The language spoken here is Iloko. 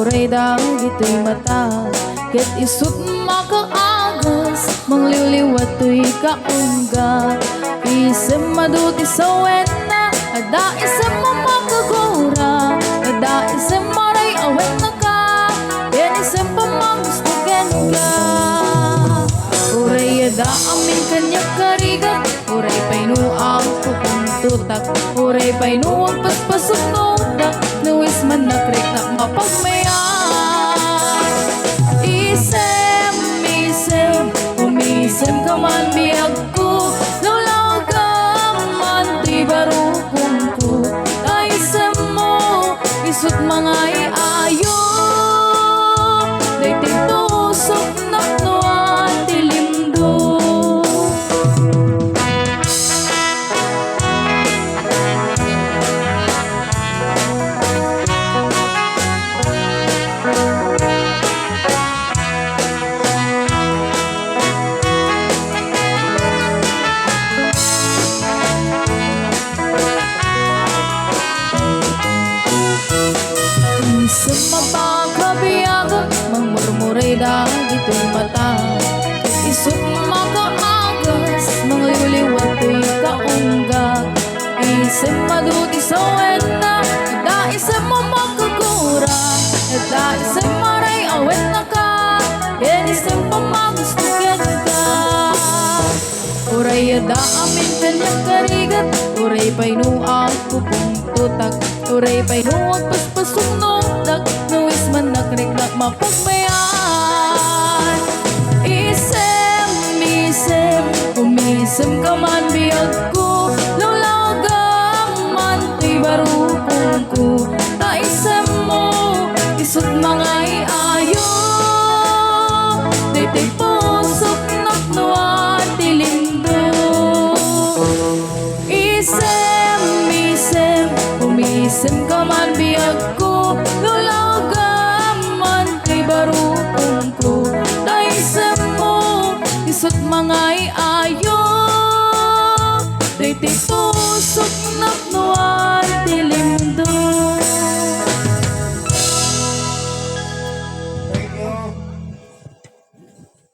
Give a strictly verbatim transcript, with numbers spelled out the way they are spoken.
Uray dagitoy mata, ket isut' makaagas, mangliwliwa toy kaungga. Isem adu ti sawenna, adda isem a makagura, adda isem a uray awenna ka, ken isem pammagusto kenka. Uray adda amin kaniak karigat, uray pay no agpupungtotak, uray pay no agpaspasugnodak, no wismannak riknak mapagmayat. Isem, isem, umisemka man biagko, lawlawgam man ti barukongko, ta isemmo, isut' mangay-ayo, daytoy pusok napnoan ti lindo. Isem a pakabiagak, mangmurmuray dagitoy mata. Isut' makaagas, mangliwliwa toy kaungga. Isem adu ti sawenna, adda isem a makagura, adda isem a uray awenna ka, ken isem pammagusto kenka. Uray adda amin kaniak karigat, uray pay no agpupungtotak, uray pay no agpaspasugnodak, no wismannak riknak mapagmayat. Isem, isem, umisemka man biagko, lawlawgam man ti barukongko, ta isemmo, isut' mangay-ayo, daytoy pusok napnoan ti lindo. Isem, isem, umisemka man biagko, lawlawgam man ti barukongko, ta isemmo, isut' mangay-ayo, daytoy pusok